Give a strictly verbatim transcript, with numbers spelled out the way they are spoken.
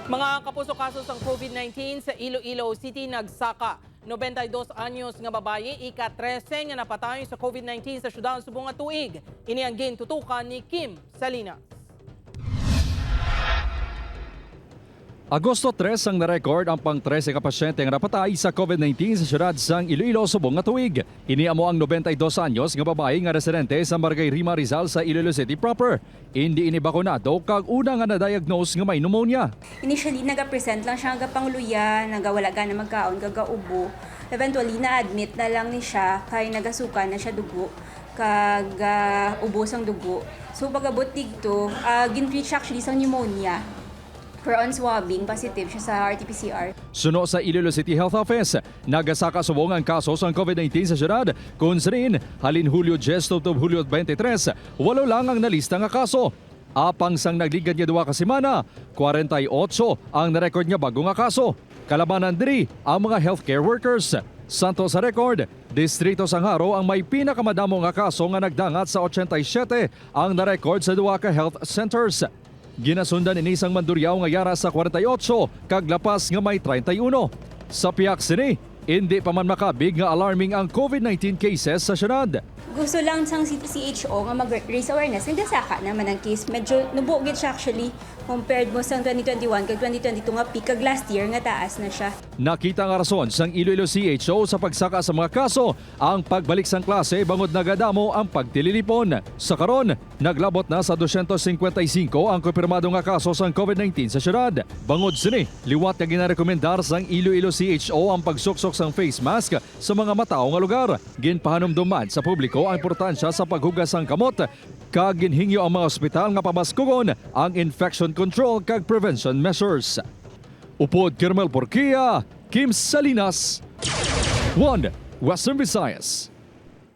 Mga kapuso, kaso sang COVID nineteen sa Iloilo City nagsaka. Noventa y dos anyos nga babayi, ika-trese nga napatay sa COVID nineteen sa siyudad subong nga tuig. Ini ang gintutukan ni Kim Salinas. Agosto tres ang na-record ang pang-trese ka pasyente nga napatay sa COVID nineteen sa siyudad sang Iloilo subong nga tuig. Ini amo ang noventa y dos anyos nga babayi nga residente sa Barangay Rima Rizal sa Iloilo City proper. Indi ini bakunado kag una nga na-diagnose nga may pneumonia. Initially, nagapresent lang siya nga gapangluya, nagawala gana magkaon, kag gaubo. Eventually, na-admit na lang ni siya kay nagasuka na siya dugo, kag, ah, ubo sang dugo. So, pag-abot didto, ah, gin-treat siya actually sang pneumonia. Pero on swabbing, positive siya sa R T P C R. Suno sa Iloilo City Health Office, nagasaka subong ang kaso sang COVID nineteen sa siyudad, kun sa diin, halin Hulyo diyes tubtob Hulyo twenty-three, walo lang ang nalista nga kaso. Apang sang nagligad nga duha ka semana, kwarenta y otso ang na-record nga bag-o nga kaso. Kalabanan diri ang mga healthcare workers. Santo sa record, distrito sang Jaro ang may pinakamadamo nga kaso nga nagdangat sa ochenta y siyete ang na-record sa duha ka health centers. Ginasundan ini sang Mandurriao nga yara sa kwarenta y otso kag La Paz nga may treinta y uno. Sa pihak sini, indi pa man makabig nga alarming ang COVID nineteen cases sa siyudad. Gusto lang sang C-, C H O nga mag-raise awareness. Nagasaka naman ang case. Medyo nubo gid siya actually compared mo sang twenty twenty-one kag twenty twenty-two nga peak kag last year nga taas na siya. Nakita nga rason sang Iloilo C H O sa pagsaka sa mga kaso ang pagbalik sang klase bangod nagadamo ang pagtililipon. Sa karon, naglabot na sa dosyentos singkwenta y singko ang kumpirmado nga kaso sang COVID nineteen sa siyudad. Bangod sini, liwat nga ginarekomendar sang Iloilo C H O ang pagsuksok sang face mask sa mga matawo nga lugar. Ginpahanumdom man sa publiko ang importansya sa paghugas sang kamot, kag ginhingyo ang mga ospital nga pamaskugon ang infection control kag prevention measures. Upod kay Romel Porquia, Kim Salinas, One Western Visayas.